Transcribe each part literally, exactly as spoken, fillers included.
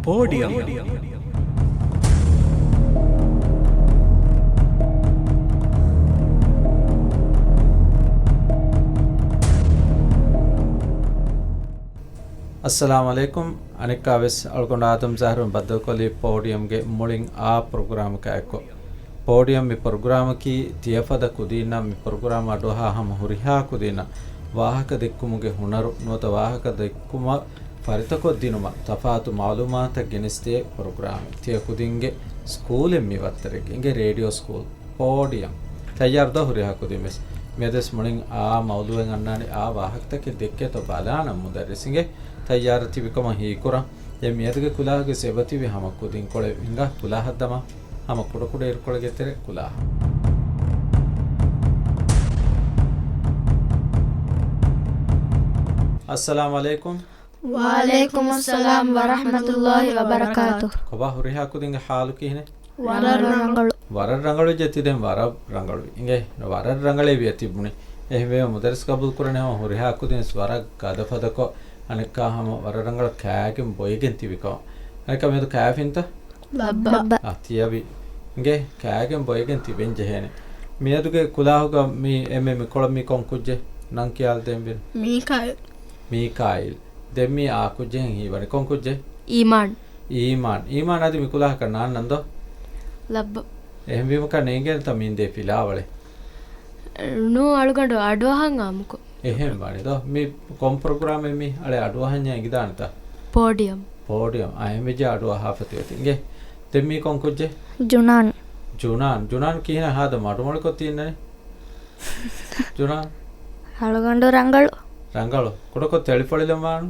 ޕޯޑިއަމް. އައްސަލާމު ޢަލައިކުމް. އަނެއްކާވެސް އަޅުގަނޑު އާދަމް ޒަހްރުން ބައްދަލުކޮށްލީ ޕޯޑިއަމްގެ މުޅިން އާ ޕްރޮގްރާމަކާ އެއްކޮށް. ޕޯޑިއަމް މި ޕްރޮގްރާމަކީ ތިޔަފަދަ ކުދީންނަށް މި ޕްރޮގްރާމް އަޑުއަހާ ހަމަ ހުރިހާ ކުދީންނަށް ވާހަކަ ދެއްކުމުގެ ހުނަރު ނުވަތަ ވާހަކަ ދެއްކުމަށް ފަރިތަކޮށްދިނުމަށް ތަފާތު މަޢުލޫމާތަށް ގެނެސްދޭ ޕްރޮގްރާމެއް. ތިޔަ ކުދިންގެ ސްކޫލެއް މި ވައްތަރެއްގެ އިނގޭ ރޭޑިއޯ ސްކޫލް ޕޯޑިއަމް. ތައްޔާރު ދޯ ހުރިހާ ކުދިން ވެސް؟ މިއަދުވެސް މުޅިން އާ މައުޟޫޢެއް އަންނާނެ، އާ ވާހަކަތަކެއް ދެއްކޭތޯ ބަލާނަން މުދައްރިސް އިނގޭ. ތައްޔާރަށް ތިބިކަމަށް ހީކުރަން. ދެން މިއަދުގެ ކުލާހުގެ އެބަތިބި ހަމަ ކުދިންކޮޅެއް ހިނގާ ކުލާހަށް ދަމާ. ހަމަ ކުޑަކުޑަ އިރުކޮޅެއްގެ ތެރެ ކުލާހަށް. އައްސަލާމު ޢަލައިކުމް. ވަޢަލައިކުމުއްސަލާމް ވަރަޙްމަތުﷲި ވަބަރަކާތު. ކޮބާ ހުރިހާ ކުދިންގެ ޙާލު ކިހިނެއް؟ ވަރަށް ރަނގަޅު. ވަރަށް ރަނގަޅު ވެއްޖެ ތި ދެން ވަރަށް ރަނގަޅުވި. އިނގޭ ވަރަށް ރަނގަޅޭ ވިޔަ ތިބުނީ. އެހެންވެ މުދައްރިސް ގަބޫލު ކުރަނީ ހަމަ ހުރިހާ ކުދިން ވެސް ވަރަށް ގަދަފަދަކޮށް އަނެއްކާ ހަމަ ވަރަށް ރަނގަޅަށް ކާގެން ބޮއެގެން ތިބިކަމަށް. އަނެއްކާ މިއަދު ކާފިންތަ؟ ލައްބަ. އާ، ތިޔަވި. އިނގޭ، ކާގެން ބޮއެގެން ތިބެން ޖެހޭނެ. މިއަދުގެ ކުލާހުގަ މި އެންމެ މިކޮޅަށް މި ކޮން ކުއްޖެއް؟ ނަން ކިޔާލަދޭން ބިން. މީކާއިލް. މީކާއިލް. ދެން މީ އާ ކުއްޖެއް ހީވަނީ. ކޮން ކުއްޖެއް؟ އީމާން. އީމާން. އީމާން އަދި މި ކުލާހަކަށް ނާންނަން ދޯ؟ ލައްބަ. އެހެންވީމަކަށް ނޭނގޭނެތަ މި އިނދޭ ފިލާވަޅެއް؟ ނޫ އަޅުގަނޑު އަޑުއަހަން އާއްމުކޮށް. އެހެން ވާނެ ދޯ. މި ކޮން ޕްރޮގްރާމެއް މީ؟ އަޅެ އަޑުއަހަންޏާ އެނގިދާނެތަ؟ ޕޯޑިއަމް. ޕޯޑިއަމް. އާ، އެހެން ވެއްޖެ އަޑުއަހާފަ ތިއޮތީ. އިނގޭ. ދެން މީ ކޮން ކުއްޖެއް؟ ޖުނާން. ޖުނާން. ޖުނާން ކިހިނެއް ހާދަ މަޑުމޮޅިކޮށް ތިއިންނަނީ؟ ޖުނާން. އަޅުގަނޑު ރަނގަޅު. ރަނގަޅު. ކުޑަކޮށް ތެޅިފޮޅިލަން ވާނު.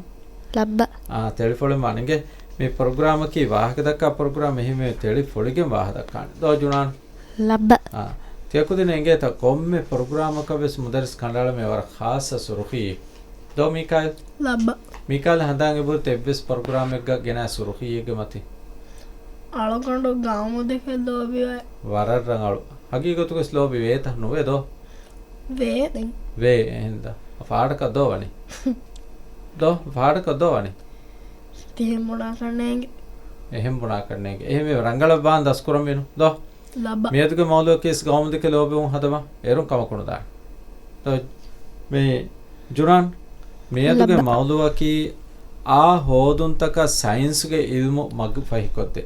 ލައްބަ. އާ، ތެޅިފޮޅިލަން ވާނު. އިނގޭ. މި ޕްރޮގްރާމަކީ ވާހަކަ ދައްކާ ޕްރޮގްރާމް. އެހެންވެ ތެޅިފޮޅިގެން ވާހަކަ ދައްކާނެ. ދޯ ޖުނާން؟ ލައްބަ. އާ، ތިޔަ ކުދިން އެނގޭތަ ކޮންމެ ޕްރޮގްރާމަކަށް ވެސް މުދައްރިސް ކަނޑައަޅަމޭ ވަރަށް ޚާއްޞަ ސުރުޚީއެއް. ދޯ މީކާއިލް؟ ލައްބަ. މީކާއިލް ހަނދާން އެބަހުރިތަ އެއްވެސް ޕްރޮގްރާމެއްގަ ގެނާ ސުރުޚީއެއްގެ މަތިން؟ އަޅުގަނޑު ގައުމު ދެކެ ލޯބިވޭ. ވަރަށް ރަނގަޅު. ހަގީގަތުގަސް ލޯބިވޭތަ؟ ނުވޭ ދޯ؟ ވޭ. ވޭ އެހެންދާ. ފާޑަކަށް ދޯ ވަނީ؟ ދޯ؟ ފާޑަކަށް ދޯ ވަނީ؟ ތިހެން ބުނާކަށް ނޭނގެ. އެހެން ބުނާކަށް ނޭނގެ. އެހެންވެ ރަނގަޅަށް ވާން ދަސްކުރަންވީނު. ދޯ؟ ލައްބަ. މިއަދުގެ މައުޟޫޢަކީ ގައުމު ދެކެ ލޯބިވުން ހަދަމާ. އޭރުން ކަމަކު ނުދާނެ. ދޯ؟ މި ޖުނާން، މިއަދުގެ ލައްބަ. މައުޟޫޢަކީ އާ ހޯދުންތަކަށް ސައިންސްގެ އިލްމު މަގު ފަހިކޮށްދޭ.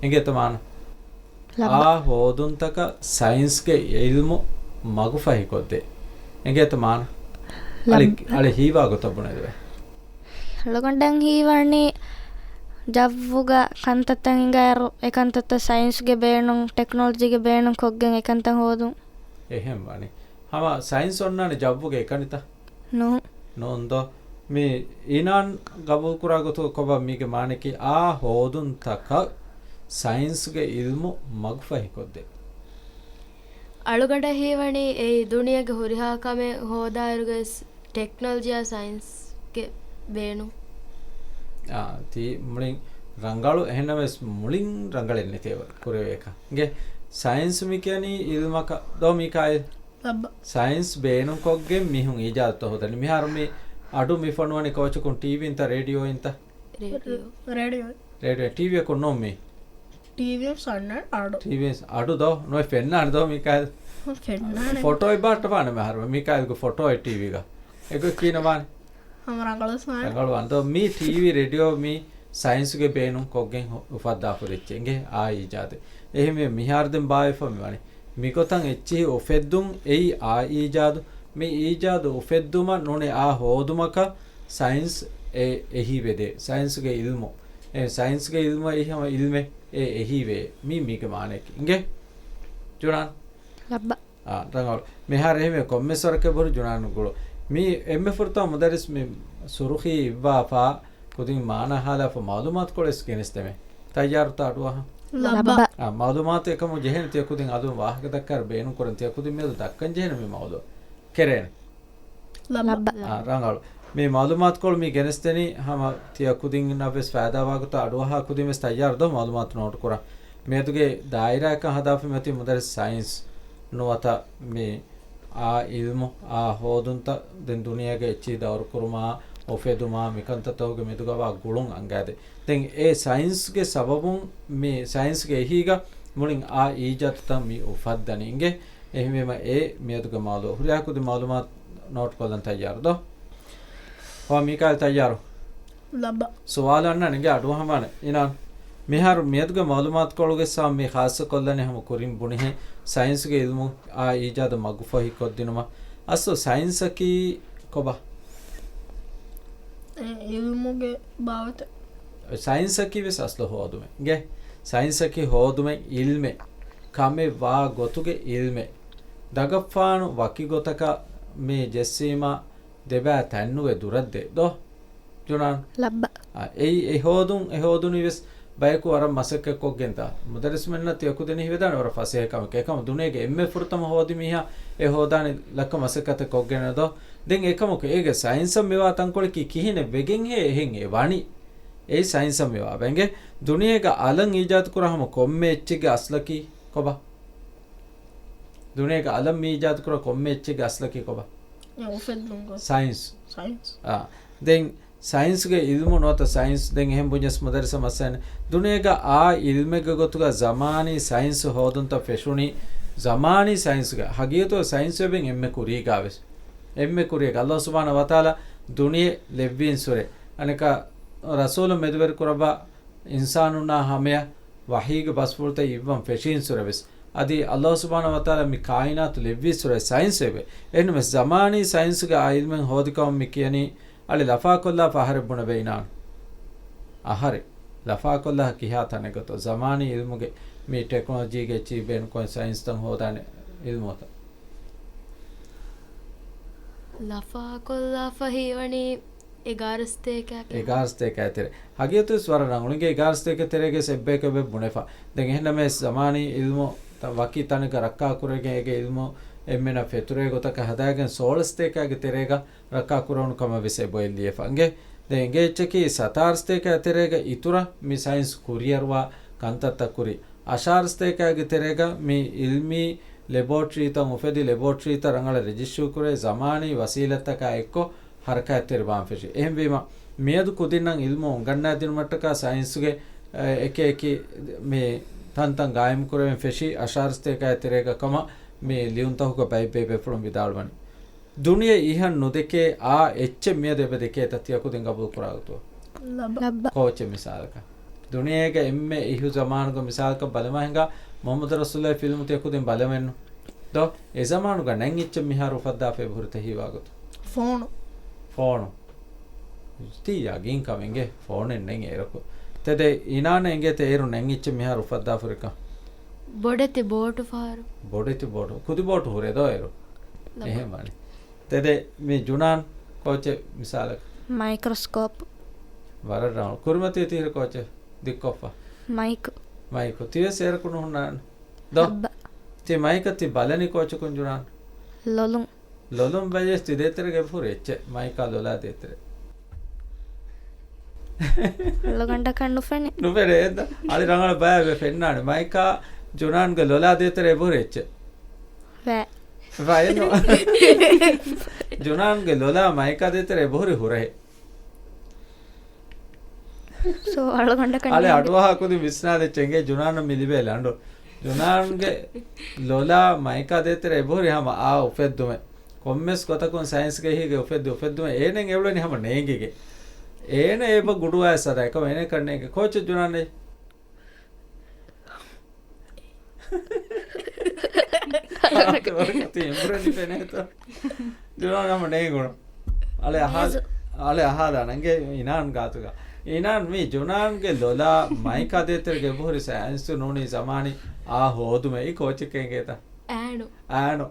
އެނގޭތަ މާނަ؟ ލައްބަ. އާ ހޯދުންތަކަށް ސައިންސްގެ އިލްމު މަގުފަހިކޮށްދޭ. އެނގޭތަ މާނަ؟ އަޅި، ލައްބަ. އަޅި ހީވާ ގޮތަށް ބުނެދެވޭ. އަޅުގަނޑަށް ހީވަނީ ޖައްވުގަ ކަންތައްތައް ހިނގާއިރު، އެކަންތައްތައް ސައިންސްގެ ބޭނުން، ޓެކްނޮލޮޖީގެ ބޭނުން ކޮށްގެން އެކަންތައް ހޯދުން. އެހެން ވާނީ. ހަމަ ސައިންސް އޮންނާނެ ޖައްވުގެ އެކަނިތަ؟ ނޫން. ނޫން ދޯ؟ މި އީނާން ގަބޫލުކުރާ ގޮތުގަ ކޮބާ މީގެ މާނައަކީ އާ ހޯދުންތަކަށް ސައިންސްގެ އިލްމު މަގުފަހިކޮށްދޭ. އަޅުގަނޑަށް ހީވަނީ އެއީ ދުނިޔޭގެ ހުރިހާ ކަމެއް ހޯދާއިރުގައި ސް-، ޓެކްނޮލޮޖީއާ ސައިންސްގެ ބޭނުން. އާ، ތީ މުޅިން ރަނގަޅު، އެހެންނަމަވެސް މުޅިން ރަނގަޅެއް ނެތޭ ކުރެވޭކަށް. އިނގޭ، ސައިންސް މި ކިޔަނީ އިލްމަކަށް ދޯ މީކާއިލް؟ ލައްބަ. ސައިންސް ބޭނުންކޮށްގެން މީހުން އީޖާދުތައް ހޯދަނީ. މިހާރު މި އަޑު މި ފޮނުވަނީ ކޯޗަކުން ޓީވީންތަ ރޭޑިއޯއިންތަ؟ ރޭޑިއޯ. ރޭޑިއޯ. ރޭޑިއޯ. ޓީވީއަކުން ނޫން މީ. ޓީވީ ވެސް އަންނަ އަޑު. ޓީވީ ވެސް އަޑު ދޯ؟ ނުވެ ފެންނާނެ ދޯ މީކާއިލް؟ ފެންނާނެ. ފޮޓޯއެއް ބާއްޓަވާނެ މިހާރު މީކާއިލްގެ ފޮޓޯއެއް ޓީވީގަ. އެގޮތް ކީނަވާނެ. ހަމަ ރަނގަޅުވެސް ވާނެ. ރަނގަޅުވާނެ ދޯ؟ މީ ޓީވީ ރޭޑިއޯ މީ ސައިންސްގެ ބޭނުން ކޮށްގެން ހު-، އުފައްދާފަ ދެއްޗެއް އިނގޭ އާ އީޖާދެއް. އެހެންވެ މިހާރު ދެން ބާވެފަ މިވަނީ. މިގޮތަށް އެއްޗިހި އުފެއްދުން އެއީ އާ އީޖާދު. މި އީޖާދު އުފެއްދުމަށް ނޫނޭ އާ ހޯދުމަކަށް ސައިންސް އެ އެހީވެދޭ. ސައިންސްގެ އިލްމު. އެ ސައިންސްގެ އިލްމު އެއީ ހަމަ އިލްމެއް އެ އެހީވޭ. މީ މީގެ މާނައަކީ. އިނގޭ؟ ޖުނާން. ލައްބަ. އާ، ރަނގަޅު. މިހާރު އެހެންވެ ކޮންމެސް ވަރަކަށް ބުރު ޖުނާން ގުޅު. މީ އެންމެ ފުރަތަމަ މުދައްރިސް މި ސުރުޚީ އިއްވާފާ ކުދިން މާނަ ހާލާފަ މައުލޫމާތުކޮޅެއް ގެނެސްދެމޭ. ތައްޔާރުތަ އަޑުއަހަން؟ ލައްބަ. ލައްބަ. އާ، މައުލޫމާތު އެކަމު ޖެހޭނެ ތިޔަ ކުދިން އަލުން ވާހަކަ ދައްކާއިރު ބޭނުން ކުރަން ތިޔަ ކުދިން މިއަދު ދައްކަން ޖެހޭނެ މި މައުލޫ. ކެރޭނެ. ލައްބަ. ލައްބަ. އާ، ރަނގަޅު. މި މައުލޫމާތުކޮޅު މި ގެނެސްދެނީ ހަމަ ތިޔަ ކުދިންނަށް ވެސް ފައިދާވާ ގޮތަށް އަޑުއަހާ ކުދިން ވެސް ތައްޔާރު ދޯ މައުލޫމާތު ނޯޓު ކުރަން. މިއަދުގެ ދާއިރާއަކަށް ހަދާފަ މިއޮތީ މުދައްރިސް ސައިންސް ނުވަތަ މި އާ އިލްމު، އާ ހޯދުންތައް ދެން ދުނިޔޭގެ އެއްޗިހި ދައުރުކުރުމާ އުފެދުމާ މިކަންތައްތަކުގެ މެދުގަވާ ގުޅުން އަންގާދޭ. ދެން އެ ސައިންސްގެ ސަބަބުން މި ސައިންސްގެ އެހީގަ މުޅިން އާ އީޖާދުތައް މި އުފައްދަނީ އިނގޭ. އެހެންވީމަ އެ މިއަދުގެ މައުލޫ. ހުރިހާ ކުދި މައުލޫމާތު ނޯޓް ކޮށްލަން ތައްޔާރު ދޯ؟ ހޯ މީކާއިލް ތައްޔާރު؟ ލައްބަ. ސުވާލު އަންނާނެ އިނގޭ އަޑުއަހަންވާނެ. އިނާން، މިހާރު މިއަދުގެ މައުލޫމާތުކޮޅުގެ ސާ މި ޚާއްޞަކޮށްލަނީ ހަމަ ކުރިން ބުނިހެން ސައިންސްގެ އިލްމު އާ އީޖާދު މަގުފަހި ކޮށްދިނުމަށް. އަސްލު ސައިންސަކީ ކޮބާ؟ އެ އިލްމުގެ ބާވަތެއް. ސައިންސަކީ ވެސް އަސްލު ހޯދުމެއް. އިނގޭ؟ ސައިންސަކީ ހޯދުމެއް، އިލްމެއް. ކަމެއް ވާ ގޮތުގެ އިލްމެއް. ދަގަށްފާނު ވަކި ގޮތަކަށް މި ޖެއްސީމާ ދެބައި ތަންނުވެ ދުރަށްދޭ ދޯ؟ ޖުނާން. ލައްބަ. އާ، އެއީ އެ ހޯދުން، އެ ހޯދުނީ ވެސް ބަޔަކު ވަރަށް މަސައްކަތް ކޮށްގެން ދާ. މުދައްރިސްމެންނަށް ތިޔަކުދިން ހިވެދާނެ ވަރަށް ފަސޭހަ ކަމެއް. އެކަމަ ދުނިޔޭގެ އެންމެ ފުރަތަމަ ހޯދި މީހާ އެ ހޯދާނެ ލައްކަ މަސައްކަތެއް ކޮށްގެން ދޯ؟ ދެން އެކަމަކު އޭގެ ސައިންސަށް މިވާ ތަންކޮޅަކީ ކިހިނެއް ވެގެންހޭ އެހެން އެ ވަނީ؟ އެއީ ސައިންސަށް މިވާ ބެނގެ. ދުނިޔޭގަ އަލަށް އީޖާދުކުރާ ހަމަ ކޮންމެ އެއްޗެއްގެ އަސްލަކީ ކޮބާ؟ ދުނިޔޭގަ އަލަށް މި އީޖާދުކުރާ ކޮންމެ އެއްޗެއްގެ އަސްލަކީ ކޮބާ؟ އެ އުފެއްދުން ގޮތް. ސައިންސް. ސައިންސް. އާ. ދެން ސައިންސްގެ އިލްމު ނުވަތަ ސައިންސް ދެން އެހެން ބުންޏަސް މުދައްރިސަށް މައްސަލައެއް. ދުނިޔޭގަ އާ އިލްމެއްގެ ގޮތުގަ ޒަމާނީ ސައިންސް ހޯދުންތައް ފެށުނީ ޒަމާނީ ސައިންސްގަ. ހަގީގަތުގަ ސައިންސް ވެބެން އެންމެ ކުރީގަ ވެސް. އެންމެ ކުރިއަކަށް އައްލާހު ސުބްޙާނަހޫ ވަތަޢާލާ ދުނިޔެ ލެއްވީން ސުރެ. އަނެކާ ރަސޫލު މެދުވެރި ކުރައްވާ އިންސާނުންނާ ހަމަޔަށް ވަޙީގެ ބަސްފުޅުތައް އިއްވަން ފެށީން ސުރެވެސް. އަދި އައްލާހު ސުބްޙާނަހޫ ވަތަޢާލާ މި ކާއިނާތު ލެއްވީ ސުރެ ސައިންސް އެވެ. އެހެންވެސް ޒަމާނީ ސައިންސްގެ އާ އިލްމެއް ހޯދިކަމަށް މި ކިޔަނީ އަޅި ލަފާކޮށްލާފަ އަހަރެއް ބުނެބަ އިނާން. އަހަރެއް. ލަފާކޮށްލާ ކިހާ ތަނެއްގަތޯ؟ ޒަމާނީ އިލްމުގެ މި ޓެކްނޮލޮޖީގެ އެއްޗިހި ބޭނުންކޮށް ސައިންސްތައް ހޯދާނެ އިލްމުތައް. ލަފާކޮށްލާފަ ހީވަނީ އެގާރަ ސަތޭކައިގެ. އެގާރަ ސަތޭކައި ތެރޭ. ހަގީގަތުވެސް ވަރަށް ރަނގަޅު އިނގޭ އެގާރަ ސަތޭކައި ތެރޭގެ އެއްބަޔަކަށް ވެ ބުނެފަ. ދެން އެހެންނަމަވެސް ޒަމާނީ އިލްމު ތަ-، ވަކި ތަނެއްގަ ރައްކާ ކުރެގެން އޭގެ އިލްމު އެންމެނަށް ފެތުރޭ ގޮތަކަށް ހަދާގެން ސޯޅަ ސަތޭކައިގެ ތެރޭގަ ރައްކާ ކުރެވުނު ކަމަށް ވެސް އެބޮއެއް ލިޔެފަ. އިނގޭ؟ ދެން އެނގޭ އެއްޗަކީ ސަތާރަ ސަތޭކައި ތެރޭގަ އިތުރަށް މި ސައިންސް ކުރިއަރުވާ ކަންތައްތައް ކުރި. އަށާރަ ސަތޭކައިގެ ތެރޭގަ މި އިލްމީ ލެބޯޓްރީތައް އުފެދި، ލެބޯޓްރީތައް ރަނގަޅަށް ރެޖިސްޓަރު ކުރޭ، ޒަމާނީ ވަސީލަތްތަކާ އެއްކޮށް ހަރަކާތްތެރި ވާން ފެށި. އެހެންވީމަ، މިއަދު ކުދިންނަށް އިލްމު އުނގަންނާދިނުމަށްޓަކާ ސައިންސުގެ، އެ، އެކި އެކި މި ތަންތަން ގާއިމްކުރެވެން ފެށީ އަށާރަ ސަތޭކައި ތެރޭގަ ކަމަށް މި ލިޔުންތަކުގަ ބައެއް ބޭބޭފުޅުން ވިދާޅުވަނީ. ދުނިޔެ އިހަށް ނުދެކޭ އާ އެއްޗެއް މިއަދު އެބަ ދެކޭތަ ތިޔަ ކުދިން ގަބޫލު ކުރާގޮތު؟ ލައްބަ. ކޯޗެއް މިސާލަކަށް. ދުނިޔޭގެ އެންމެ އިހު ޒަމާނުގަ މިސާލަކަށް ބަލަމާ ހިނގާ މުޙައްމަދު ރަސޫލުއްލާހި ފިލްމު ތިޔަ ކުދިން ބަލަމެއްނު. ދޯ، އެ ޒަމާނުގަ ނެތް އެއްޗެއް މިހާރު އުފައްދާފަ އެބަހުރިތަ ހީވާގޮތު؟ ފޯނު. ފޯނު. ތީ ޔަގީން ކަމެއް އިނގޭ ފޯނެއް ނެތް އޭރަކު. ތެދެއް އިނާން އެނގޭތަ އޭރު ނެތް އެއްޗެއް މިހާރު އުފައްދާފަ ހުރިކަން؟ ބޮޑެތި ބޯޓު ފަހަރު. ބޮޑެތި ބޯޓު. ކުދި ބޯޓު ހުރޭ ދޯ އޭރު؟ ލައްބަ. އެހެން ވާނެ. ތެދެއް މި ޖުނާން ކޯޗެއް މިސާލަކަށް. މައިކްރޮސްކޯޕް. ވަރަށް ރަނގަޅު. ކުރިމަތީ ތިހިރު ކޯޗެއް ދިއްކޮށްފަ. މައިކު. މައިކު. ތިވެސް އޭރަކު ނުހުންނާނެ. ދޯ؟ ލައްބަ. ތި މައިކަށް ތި ބަލަނީ ކޯޗަކުން ޖުނާން؟ ލޮލުން. ލޮލުން ބަލިޔަސް ތި ދޭތެރޭގަ އެބަހުރި އެއްޗެއް. މައިކާ ލޮލާ ދޭތެރޭ. އަޅުގަނޑަކަށް ނުފެނޭ. ނުފެނޭ އެއްދަ. އަޅި ރަނގަޅަށް ބަޔާ އެބަ ފެންނާނެ. މައިކާ ޖުނާންގެ ލޮލާ ދޭތެރޭ އެބަހުރި އެއްޗެއް. ވައެއް. ވައެއްނު. ޖުނާންގެ ލޮލާ މައިކާ ދޭތެރޭ އެބަހުރި ހުރަހެއް. ސޯ، އަޅުގަނޑަކަށް އަޅެ ނޭނގެ. އަޑުއަހާ ކުދިން ވިސްނާލެއްޗެ އިނގޭ ޖުނާނަށް މި ލިބޭ ލަނޑު. ޖުނާންގެ ލޮލާ މައިކާ ދޭތެރޭ އެބަހުރި ހަމަ އާ އުފެއްދުމެއް. ކޮންމެސް ގޮތަކުން ސައިންސްގެ އެހީގެ އުފެއްދި އުފެއްދުމެއް އޭނައަށް އެއުޅެނީ ހަމަ ނޭނގިގެން. އޭނަ އެބަ ގުޑުވާ ސަދާ އެކަމަ އޭނައަކަށް ނޭނގެ. ކޯޗެއް ޖުނާން އެއީ؟ ތި އެނބުރެން ފެނޭތޯ؟ ޖުނާން ހަމަ ނޭނގުނު. އަޅެ އަހާ-، ނޭޒު. އަޅެ އަހާލާނަން އިނާން ގާތުގަ. އިނާން މީ ޖުނާންގެ ލޮލާ މައިކާ ދޭތެރޭގަ އެބަހުރި ސައިންސް ނޫނީ ޒަމާނީ އާ ހޯދުމެއް. އެއީ ކޯޗެއް ކެނގޭތަ؟ އާނު. އާނު.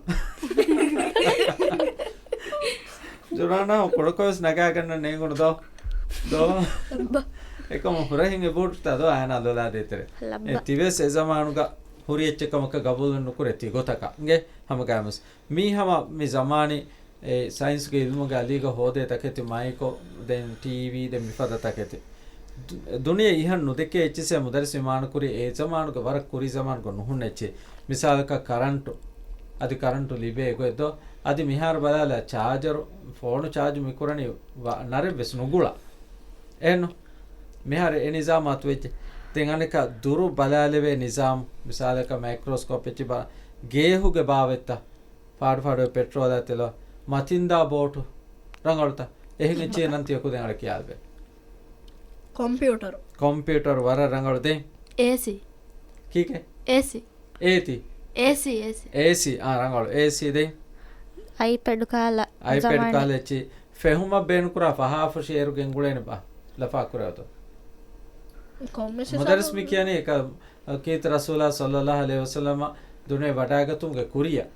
ޖުނާން ކުޑަކޮށް ވެސް ނަގާގަންނަން ނޭނގުނު ދޯ. ދޯ. އެކަމަ ހުރަހެން އެބަހުރިތާ ދޯ އާނާ ލޮލާ ދޭތެރޭ. އެ ތިވެސް އެ ޒަމާނުގަ ހުރި އެއްޗެއް ކަމަކަށް ގަބޫލު ނުކުރޭ ތި ގޮތަކަށް. އިނގޭ ހަމަގައިމުސް. މީ ހަމަ މި ޒަމާނީ އެ ސައިންސްގެ އިލްމުގެ އަލީގަ ހޯދޭ ތަކެތި މައިކު، ދެން ޓީވީ، ދެން މިފަދަ ތަކެތި. ދު-، ދުނިޔެ އިހަށް ނުދެކޭ އެއްޗިސޭ މުދައްރިސް މާނަކުރީ އެ ޒަމާނުގެ ވަރަށް ކުރީ ޒަމާނުގަ ނުހުންނަ އެއްޗެއް. މިސާލަކަށް ކަރަންޓު. އަދި ކަރަންޓު ލިބޭ ގޮތް ދޯ؟ އަދި މިހާރު ބަލާލާ ޗާޖަރު، ފޯނު ޗާޖު މިކުރަނީ ވަ-، ނަރެއް ވެސް ނުގުޅާ. އެހެންނު؟ މިހާރު އެ ނިޒާމާ އަތުވެއްޖެ. ދެން އަނެއްކާ ދުރު ބަލާލެވޭ ނިޒާމް، މިސާލަކަށް މައިކްރޯސްކޯޕް އެއްޗި ބާ، ގޭހުގެ ބާވަތްތައް، ފާޑު ފާޑުވެ ޕެޓްރޯލާ ތެލޯ، މަތިންދާ ބޯޓު، ރަނގަޅުތަ؟ އެހެން އެއްޗިއެއް ނަން ތިޔަ ކުދިން އަޅެ ކިޔާލެވޭ. ކޮމްޕިއުޓަރު. ކޮމްޕިއުޓަރު ވަރަށް ރަނގަޅު. ދެން؟ އޭސީ. ކީކޭ؟ އޭސީ. އޭތި. އޭސީ، އޭސީ. އޭސީ، އާ، ރަނގަޅު. އޭސީ ދެން؟ އައިޕެޑް ކާލަ އައިޕެޑް ޒަމާނެ. ކާލަ އެއްޗި. ފެހުމަށް ބޭނުންކުރާ ފަހާފުށި އޭރު ގެންގުޅޭނެ ބާ؟ ލަފާ ކުރެވޭތޯ؟ ކޮންމެސް މުދައްރިސް މި ކިޔަނީ އެކަ، ކީރިތި ރަސޫލާ ޞައްލައްލާހު ޢަލައިހި ވަސައްލަމަ ދުނިޔެ ވަޑައިގަތުމުގެ ކުރިއަށް.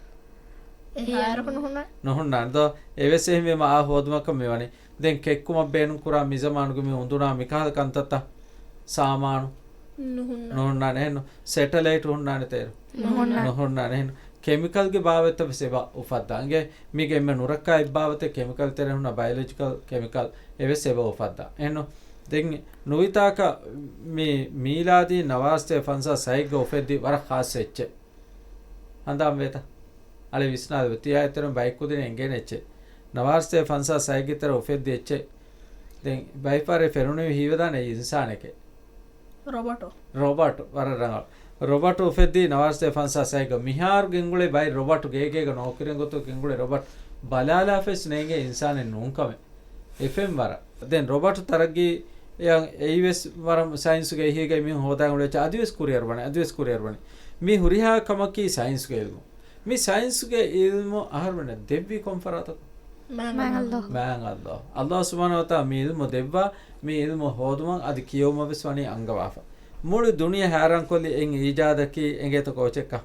އެހާއިރަކު ނުހުންނާނެ. ނުހުންނާނެ ދޯ؟ އެވެސް އެހެންވީމަ އާ ހޯދުމަކަށް މިވަނީ. ދެން ކެއްކުމަށް ބޭނުންކުރާ މި ޒަމާނުގެ މި އުނދުނާ މިކަހަލަ ކަންތައްތައް ސާމާނު. ނުހުންނާނެ. ނުހުންނާނެ. އެހެންނު ސެޓެލައިޓް ހުންނާނެތަ އޭރު؟ ނުހުންނާނެ. ނުހުންނާނެ. އެހެންނު ކެމިކަލްގެ ބާވަތްތައް ވެސް އެބަ އުފައްދާ. އިނގޭ މީގެ އެންމެ ނުރައްކާ އެއްބާވަތެއް ކެމިކަލް ތެރޭ ހުންނަ ބަޔޮލޮޖިކަލް ކެމިކަލް އެވެސް އެބަ އުފައްދާ. އެހެންނު ދެން ނުވިތާކަށް މި މީލާދީ ނަވާރަސަތޭކަ ފަންސާސް ހައެއްގަ އުފެއްދި ވަރަށް ޚާއްޞަ އެއްޗެއް. ހަނދާން ވޭތަ؟ އަޅެ ވިސްނާލެވޭ. ތިޔާ އެތެރެން ބައެއް ކުދިން އެނގޭނެ އެއްޗެއް. ނަވާރަސަތޭކަ ފަންސާސް ހައެއްގެ ތެރޭ އުފެއްދި އެއްޗެއް. ދެން ބައިފަހަރެއް ފެނުނީ ހީވެދާނެ އެއީ އިންސާނެކޭ. ރޮބޮޓު. ރޮބޮޓު، ވަރަށް ރަނގަޅު. ރޮބޮޓު އުފެއްދީ ނަވާރަސަތޭކަ ފަންސާސް ހައެއްގަ. މިހާރު ގެންގުޅޭ ބައެއް ރޮބޮޓު ގޭގޭގަ ނޯކަރިން ގޮތުގަ ގެންގުޅޭ ރޮބޮޓު ބަލާލާފަވެސް ނޭނގޭ އިންސާނެއް ނޫންކަމެއް. އެފެން ވަރަށް. ދެން ރޮބަޓު ތަރައްގީ އެއަށް އެއީވެސް ވަރަށް ސައިންސުގެ އެހީގައި މީހުން ހޯދާން އުޅޭ އެއްޗެއް އަދިވެސް ކުރިއަރު ވަނީ، އަދިވެސް ކުރިއަރު ވަނީ. މި ހުރިހާ ކަމަކީ ސައިންސުގެ އިލްމު. މި ސައިންސުގެ އިލްމު އަހަރުމެންނަށް ދެއްވީ ކޮން ފަރާތަކުން؟ މާތް ﷲ. މާތް ﷲ. ﷲ ސުބްޙާނަހޫ ވަތަޢާލާ މި އިލްމު ދެއްވާ، މި އިލްމު ހޯދުމަށް އަދި ކިޔެވުމަށް ވެސް ވަނީ އަންގަވާފަ. މުޅި ދުނިޔެ ހައިރާންކޮށްލި އެއް އީޖާދަކީ އެނގޭތަ ކޯޗެއްކަ؟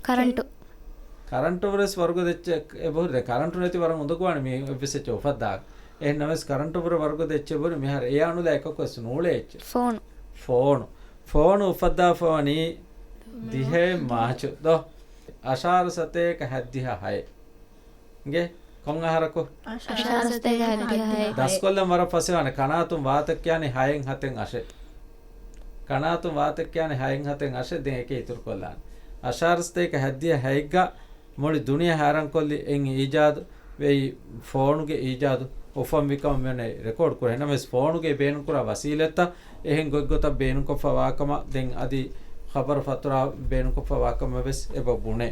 ކަރަންޓު. ކަރަންޓު ވުރެސް ވަރުގަދަ އެއްޗެއް އެބަހުރި. ދެން ކަރަންޓު ނެތި ވަރަށް އުނދަގޫވާނެ މި އެއްވެސް އެއްޗެއް އުފައްދާ. އެހެންނަމަވެސް ކަރަންޓު ވުރެ ވަރުގަދަ އެއްޗެއް ވުރެ މިހާރު އެއާނުލާ އެކަކުވެސް ނޫޅޭ އެއްޗެއް. ފޯނު. ފޯނު. ފޯނު އުފައްދާފަވަނީ ދިހައެއް މާޗު ދޯ. އަށާރަ ސަތޭކަ ހަތްދިހަ ހައެއް. އިނގޭ ކޮން އަހަރަކު؟ އަށާރަ ސަތޭކަ ހަތްދިހަ ހައެއް. ދަސްކޮށްލަން ވަރަށް ފަސޭހަވާނެ. ކަނާތުން ވާތައް ކިޔާނީ ހައެއް ހަތެއް އަށެއް. ކަނާތުން ވާތައް ކިޔާނީ ހައެއް ހަތެއް އަށެއް. ދެން އެކޭ އިތުރުކޮށްލާނެ. އަށާރަ ސަތޭކަ ހަތްދިހަ ހައެއްގަ މުޅި ދުނިޔެ ހައިރާންކޮށްލި އެއް އީޖާދު ވެއި ފޯނުގެ އީޖާދު އުފަންވިކަމަށް މިއޮންނަ ރެކޯޑް ކުރޭ. ނަމަވެސް ފޯނުގެ ބޭނުންކުރާ ވަސީލަތްތައް އެހެން ގޮތްގޮތަށް ބޭނުންކޮށްފަ ވާކަމަށް ދެން އަދި ޚަބަރު ފަތުރާ ބޭނުންކޮށްފަ ވާކަމަށް ވެސް އެބަ ބުނޭ.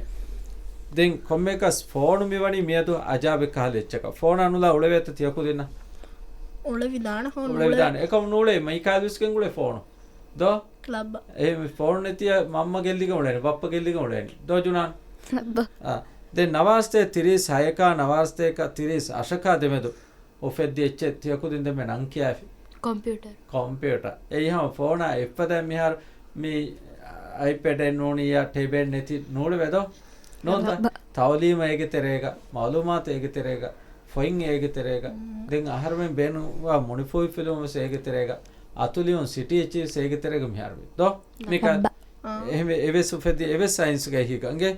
ދެން ކޮންމެއަކަސް ފޯނު މިވަނީ މިއަދު އަޖާބެއް ކަހަލަ އެއްޗަކަށް. ފޯނާ ނުލާ އުޅެވޭތަ ތިޔަ ކުދިންނަށް؟ އުޅެވިދާނެ ހޯ ނޫޅޭ. އުޅެވިދާނެ. އެކަމު ނޫޅޭ މީކާއިލް ވެސް ގެންގުޅޭ ފޯނު. ދޯ؟ ލައްބަ. އެހެން ފޯނު ނެތިއްޔާ މަންމަ ގެއްލިގެން އުޅޭނެ، ބައްޕަ ގެއްލިގެން އުޅޭނެ. ދޯ ޖުނާން؟ ލައްބަ. އާ. ދެން ނަވާރަސަތޭކަ ތިރީސް ހައެކާ ނަވާރަސަތޭކަ ތިރީސް އަށަކާ ދެމެދު އުފެއްދި އެއްޗެއް ތިޔަ ކުދިން ދެންމެ ނަން ކިޔާފި. ކޮމްޕިއުޓަރ. ކޮމްޕިއުޓަރ. އެއީ ހަމަ ފޯނާ އެއްފަދައިން މިހާރު މި އައިޕެޑެއް ނޫނިއްޔާ ޓޭބެއް ނެތި ނޫޅެވޭ ދޯ؟ ނޫންތަ؟ ލައްބަ. ތައުލީމަށް އޭގެ ތެރޭގަ، މައުލޫމާތު އޭގެ ތެރޭގަ، ފޮތް އޭގެ ތެރޭގަ. މް. ދެން އަހަރުމެން ބޭނުންވާ މުނިފޫހިފިލުވުން ވެސް އޭގެ ތެރޭގަ، އަތުލިޔުން ސިޓީ އެޗީވްސް އޭގެ ތެރޭގަ މިހާރު ވީ. ދޯ؟ މިކަ-، ލައްބަ. އާ. އެހެންވެ، އެވެސް އުފެދި، އެވެސް ސައިންސްގައި ހީގަ އިނގޭ.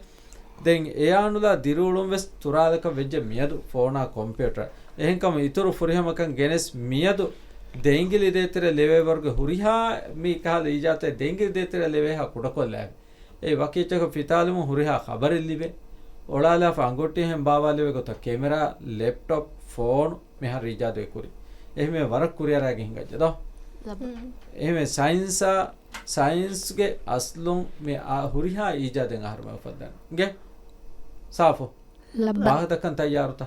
ދެން އެއާނުލާ ދިރިއުޅުން ވެސް ތުރާލަކަށް ވެއްޖެ މިއަދު ފޯނާ ކޮމްޕިއުޓަރ. އެހެންކަމުން އިތުރު ފުރިހަމަކަށް ގެނެސް މިއަދު ދެއިނގިލި ދޭތެރެ ލެވޭވަރުގެ ހުރިހާ މި ކަހަލަ އީޖާތެއް ދެއިނގިލި ދޭތެރެ ލެވޭހާ ކުޑަކޮށްލާފި. އެ ވަކި އެއްޗަކަށް ފިތާލުމުން ހުރިހާ ޚަބަރެއް ލިބޭ. އޮޅާލާފަ އަނގޮއްޓި ހެން ބާވާލެވޭ ގޮތަށް ކެމެރާ، ލެޕްޓޮޕް، ފޯނު މިހާރު އީޖާދު އެ ކުރި. އެހެންވެ ވަރަށް ކުރިއަރާގެން ހިނގައްޖެ ދޯ؟ ލަބު. އެހެންވެ ސައިންސާ، ސައިންސްގެ އަސްލުން މި އާ ހުރިހާ އީޖާދެއް އަހަރުމެން އުފައްދަނީ. އިނގޭ؟ ސާފު. ލަބަ. ވާހަކަދައްކަން ތައްޔާރުތަ؟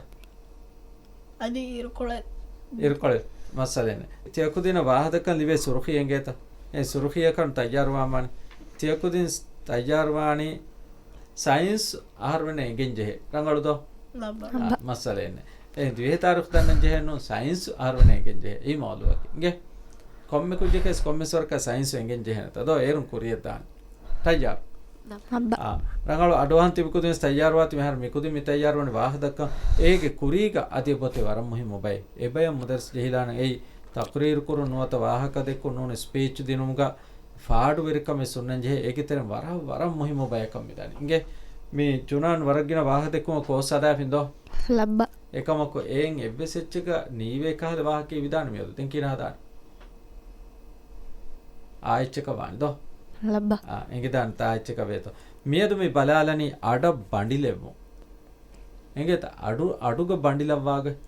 އަދި އިރުކޮޅެއް. އިރުކޮޅެއް. މައްސަލައެއް ނެތް. ތިޔަ ކުދިންނަށް ވާހަކަދައްކަން ލިބޭ ސުރުޚީ އެނގޭތަ؟ އެ ސުރުޚީއަކަށް ތައްޔާރުވާމާނެ. ތިޔަ ކުދިން ތައްޔާރުވާނީ ސައިންސް އަހަރުމެންނަށް އެނގެން ޖެހޭ. ރަނގަޅު ދޯ؟ ލަބަ. އާ، މައްސަލައެއް ނެތް. އެ ދިވެހި ތާރީޚު ދަންނަން ޖެހޭނު ސައިންސް އަހަރުމެންނަށް އެނގެން ޖެހޭ. އެއީ މައުލޫއަކީ. އިނގޭ؟ ކޮންމެ ކުއްޖަކަސް ކޮންމެސް ވަރަކަށް ސައިންސް އެނގެން ޖެހޭނެތަ ދޯ؟ އޭރުން ކުރިޔަށް ދާނެ. ތައްޔާރު؟ އާ، ރަނގަޅު އަޑުއަހަން ތިބި ކުދިން ތައްޔާރުވާތި މިހާރު މި ކުދިން މި ތައްޔާރުވަނީ ވާހަކަދައްކަން. އޭގެ ކުރީގަ އަދި އެބޮތެ ވަރަށް މުހިއްމު ބައެއް. އެބަޔަށް މުދައްރިސް ޖެހިލާނެ އެއީ ތަޤްރީރު ކުރުން ނުވަތަ ވާހަކަ ދެއްކުން ނޫނީ ސްޕީޗް ދިނުމުގަ ފާޑުވެރިކަމެއް ސުންނަން ޖެހޭ. އޭގެ ތެރެއިން ވަރަށް، ވަރަށް މުހިއްމު ބަޔަކަށް މިދަނީ. އިނގޭ؟ މި ޖުނާން ވަރަށް ގިނަ ވާހަކަ ދެއްކުމަށް ކޯސް ހަދާފިން ދޯ؟ ލައްބަ. އެކަމަކު އެއިން އެއްވެސް އެއްޗެއްގަ ނީވޭ ކަހަލަ ވާހަކައެއް ވިދާނެ މިއަދު. ދެން ކިހިނެއް ހަދާނެ؟ އާ އެއްޗަކަށް ވާނެ ދޯ؟ ލައްބަ. އާ، އެނގިދާނެ ތާ އެއްޗަކަށް ވޭތޯ. މިއަދު މި ބަލާލަނީ އަޑަށް ބަނޑިލެއްވުން. އެނގޭތަ؟ އަޑު، އަޑުގަ ބަނޑި ލައްވާގޮތް.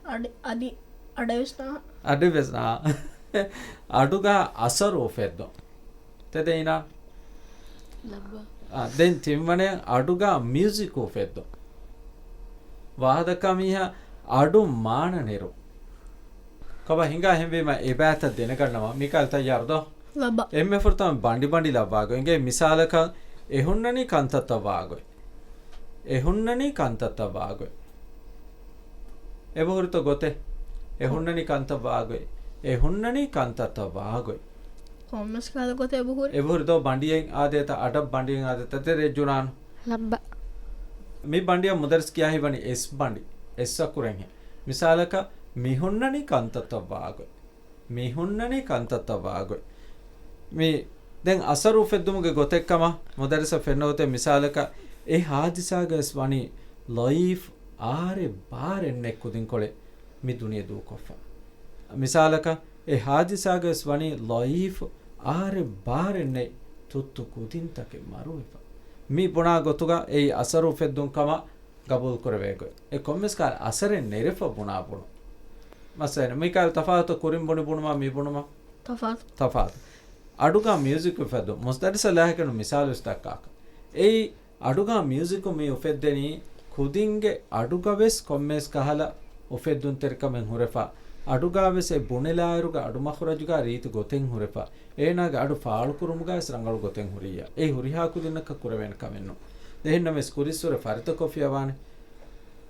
އަޑި، އަދި އަޑެއްވެސް ނާ. އަޑެއްވެސް ނާ. އަޑުގަ އަސަރު އުފެއްދުން. ތެދެއިނާ. ލައްބަ. އާ، ދެން ތިންވަނައަށް އަޑުގަ މިއުޒިކު އުފެއްދުން. ވާހަކަދައްކާ މީހާ އަޑު މާނަ ނެރު. ކަބަ ހިނގާ ހެންވީމަ އެބައިތައް ދެނެގަންނަވާ. މިކައިލް ތައްޔާރު ދޯ؟ ލައްބަ. އެންމެ ފުރަތަމަ ބަނޑި ބަނޑި ލައްވާގޮތް. އިނގޭ މިސާލަކަށް އެ ހުންނަނީ ކަންތައްތައް ވާގޮތް. އެ ހުންނަނީ ކަންތައްތައް ވާގޮތް. އެބަހުރިތޯ ގޮތެއް؟ އެ ހުންނަނީ ކަންތައް ވާގޮތް. އެ ހުންނަނީ ކަންތައްތައް ވާގޮތް. ކޮންމެސް ކަހަލަ ގޮތެއް އެބަހުރި. އެބަހުރި ދޯ ބަނޑިއެއް އާދޭތަ، އަޑަށް ބަނޑިއެއް އާދޭތަ، ތެދެއް ޖުނާން. ލައްބަ. މި ބަނޑިއަށް މުދައްރިސް ކިޔާ ހިތްވަނީ އެސް ބަނޑި. އެސް އަކުރެއްހެން. މިސާލަކަށް، މި ހުންނަނީ ކަންތައްތައް ވާގޮތް. މި ހުންނަނީ ކަންތައްތައް ވާގޮތް. މި ދެން އަސަރު އުފެއްދުމުގެ ގޮތެއްކަމަށް މުދައްރިސަށް ފެންނަ ގޮތެއް މިސާލަކަށް، އެ ހާދިސާގަވެސް ވަނީ ޟަޢީފު އާރެއް ބާރެއް ނެތް ކުދިންކޮޅެއް މި ދުނިޔެ ދޫކޮށްފަ. މިސާލަކަށް، އެ ހާދިސާގަވެސް ވަނީ ޟަޢީފު އާރެއް ބާރެއް ނެތް ތުއްތު ކުދިންތަކެއް މަރުވެފަ. މި ބުނާ ގޮތުގަ އެއީ އަސަރު އުފެއްދުން ކަމަށް ގަބޫލުކުރެވޭ ގޮތް. އެ ކޮންމެސް ކަހަލަ އަސަރެއް ނެރެފަ ބުނާ ބުނުން. މައްސަލަ، މިކަހަލަ ތަފާތު ކުރިން ބުނި ބުނުމާ މި ބުނުމާ؟ ތަފާތު. ތަފާތު. އަޑުގަ މިއުޒިކު އުފެއްދުން. މުދައްރިސަށް ލާހިކަނު މިސާލުވެސް ދައްކާކަށް. އެއީ އަޑުގަ މިއުޒިކު މި އުފެއްދެނީ ކުދިންގެ އަޑުގަވެސް ކޮންމެސް ކަހަލަ އުފެއްދުންތެރިކަމެއް ހުރެފަ. އަޑުގަވެސް އެ ބުނެލާއިރުގަ އަޑު މަޚުރަޖުގަ ރީތި ގޮތެއް ހުރެފަ. އޭނާގެ އަޑު ފާޅުކުރުމުގަވެސް ރަނގަޅު ގޮތެއް ހުރިއްޔާ. އެއީ ހުރިހާ ކުދިންނަކަށް ކުރެވޭނެ ކަމެއް ނޫން. އެހެންނަމަވެސް ކުރިއްސުރެ ފަރިތަކޮށްފިޔަވާނެ.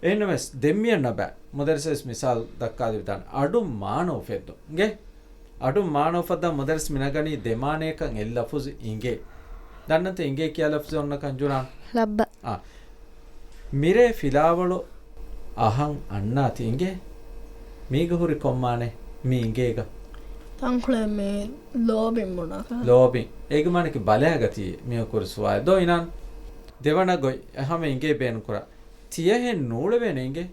އެހެންނަމަވެސް ދެން މިއަންނަ ބައި. މުދައްރިސަށް މިސާލު ދައްކާދެވިދާނެ. އަޑު މާނަ އުފެއްދުން. އިނގޭ؟ އަޑު މާނަ އުފައްދާ މުދައްރިސް މިނަގަނީ ދެ މާނަޔަކަށް އެއް ލަފުޒު އިނގޭ. ދަންނަތަ އިނގޭ ކިޔާ ލަފުޒު އޮންނަކަން ޖުނާން؟ ލައްބަ. އާ. މިރޭ ފިލާވަޅު އަހަން އަންނާތި އިނގޭ. މީގަ ހުރި ކޮންމާނެ މި އިނގޭގަ؟ ތަންކޮޅެއް މި ލޯބިން ބުނާކަށް. ލޯބިން. އޭގެ މާނަކީ ބަލައިގަތީ މި ކުރި ސުވާލެއް. ދޯ އިނާން؟ ދެވަނަ ގޮތް ހަމަ އިނގޭ ބޭނުން ކުރާ. ތިޔަހެން ނޫޅެވޭނެ އިނގޭ.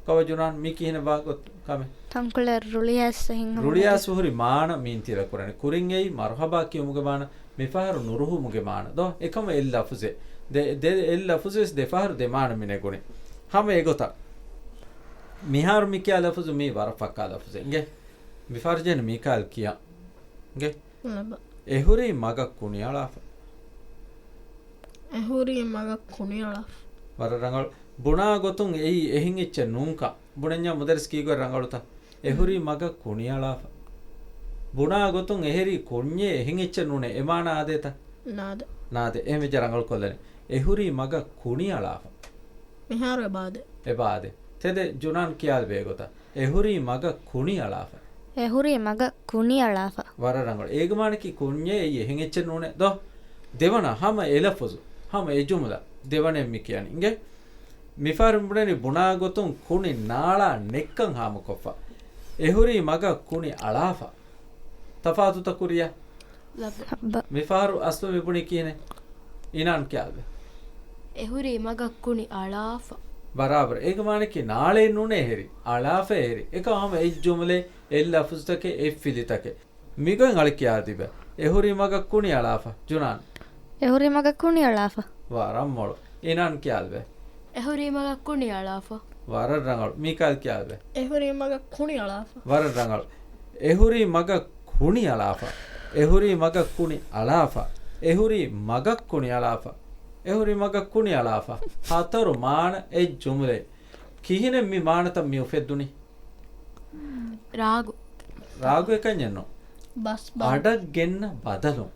ކަބަ ޖުނާން މީ ކިހިނެއް ވާ ގޮތް ކަމެއް؟ ތަންކޮޅެއް ރުޅިއައިސް އެހެން ހަމަ. ރުޅިއައިސް ހުރި މާނަ މީން ތިލަކުރަނީ. ކުރިން އެއީ މަރުހަބާ ކިޔުމުގެ މާނަ. މިފަހަރު ނުރުހުމުގެ މާނަ. ދޯ؟ އެކަމަ އެއް ލަފުޒެއް. ދެ، ދެ، އެއް ލަފުޒެސް ދެފަހަރު ދެ މާނަ މިނެގުނީ. ހަމަ އެގޮތަށް. މިހާރު މި ކިޔާ ލަފުޒު މީ ވަރަށް ފައްކާ ލަފުޒެއް. އިނގޭ؟ މިފަހަރު ޖެހެނީ މީކާއިލް ކިޔާ. އިނގޭ؟ ލަބަ. އެހުރީ މަގަށް ކުނިއަޅާފަ. އެހުރީ މަގަށް ކުނިއަޅާފަ. ވަރަށް ރަނގަޅު. ބުނާ ގޮތުން އެއީ އެހެން އެއްޗެއް ނޫންކަން. ބުނަންޏާ މުދައްރިސް ކީގޮތް ރަނގަޅުތަ؟ އެހުރީ މަގަށް ކުނިއަޅާފަ. ބުނާ ގޮތުން އެހެރީ ކުންޏެއް އެހެން އެއްޗެއް ނޫނޭ. އެ މާނަ އާދޭތަ؟ ނާދެ. ނާދެ. އެހެން ވެއްޖެ ރަނގަޅު ކޮށްލަނީ. އެހުރީ މަގަށް ކުނިއަޅާފަ. މިހާރު އެބާދެ. އެބާދެ. ތެދެއް ޖުނާން ކިޔާލިބޭ ގޮތަށް. އެހުރީ މަގަށް ކުނިއަޅާފަ. އެހުރީ މަގަށް ކުނިއަޅާފަ. ވަރަށް ރަނގަޅު. އޭގެ މާނަކީ ކުންޏެއް އެއީ އެހެން އެއްޗެއް ނޫނޭ ދޯ؟ ދެވަނަ ހަމަ އެ ލަފުޒު، ހަމަ އެ ޖުމުލަ. ދެވަނައެއް މި ކިޔަނީ. އިނގޭ؟ މިފަހަރު ބުނަނީ ބުނާ ގޮތުން ކުނި ނާޅާ ނެއްކަން ހާމަކޮށްފަ. އެހުރީ މަގަށް ކުނި އަޅާފަ. ތަފާތުތަ ކުރިޔަށް؟ ލައްބަ. މިފަހަރު އަސްލު މި ބުނީ ކިހިނެއް؟ އިނާން ކިޔާލެވޭ. އެހުރީ މަގަށް ކުނި އަޅާފަ. ބަރާބަރު. އޭގެ މާނައަކީ ނާޅޭ ނޫނޭ އެހެރީ. އަޅާފަ އެހެރީ. އެކަމަ ހަމަ އެއް ޖުމުލައެއް، އެއް ލަފުޒުތަކެއް، އެއް ފިލިތަކެއް. މިގޮތް އަޅި ކިޔާދީބަ. އެހުރީ މަގަށް ކުނި އަޅާފަ. ޖުނާން. އެހުރީ މަގަށް ކުނި އަޅާފަ. ވަރަށް މޮޅު. އިނާން ކިޔާލެވޭ. އެހުރީ މަގަށް ކުނި އަޅާފަ. ވަރަށް ރަނގަޅު. މީކާއިލް ކިޔާލެވޭ. އެހުރީ މަގަށް ކުނި އަޅާފަ. ވަރަށް ރަނގަޅު. އެހުރީ މަގަށް ކުނި އަޅާފަ. އެހުރީ މަގަށް ކުނި އަޅާފަ. އެހުރީ މަގަށް ކުނި އަޅާފަ. އެހުރީ މަގަށް ކުނި އަޅާފަ. ހަތަރު މާނަ އެއް ޖުމުލައެއް. ކިހިނެއް މި މާނަތައް މި އުފެއްދުނީ؟ ރާގު. ރާގު އެކަންޏެއްނު. ބަސް ބަ- އަޑަށް ގެންނަ ބަދަލުން.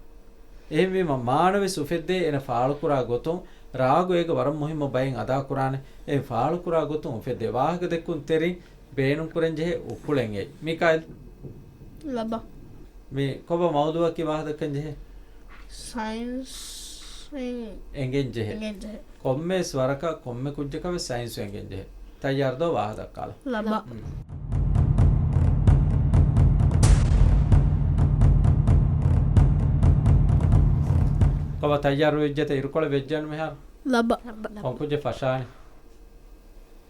އެހެންވީމަ މާނަވެސް އުފެއްދޭ އޭނަ ފާޅުކުރާ ގޮތުން. ރާގު އޭގަ ވަރަށް މުހިއްމު ބައެއް އަދާކުރާނެ. އެ ފާޅުކުރާ ގޮތުން އުފެއްދޭ. ވާހަކަ ދެއްކުން ތެރެއިން ބޭނުންކުރަން ޖެހޭ އުކުޅެއް އެއީ. މިކާއިލް؟ ލަބަ. މި ކޮބާ މައުޟޫއަކީ ވާހަކަ ދައްކަން ޖެހޭ؟ ސައިންސް އިން އެނގެން ޖެހޭ. އެނގެން ޖެހޭ. ކޮންމެވެސް ވަރަކަށް ކޮންމެ ކުއްޖަކަށް ވެސް ސައިންސު އެނގެން ޖެހޭ. ތައްޔާރު ދޯ ވާހަކަ ދައްކާލަ؟ ލަބަ. ހުން. ކޮބާ ތައްޔާރު ވެއްޖެތަ އިރުކޮޅެއް ވެއްޖެއްނު މިހާރު؟ ލަބަ. ކޮން ކުއްޖެއް ފަށާނެ؟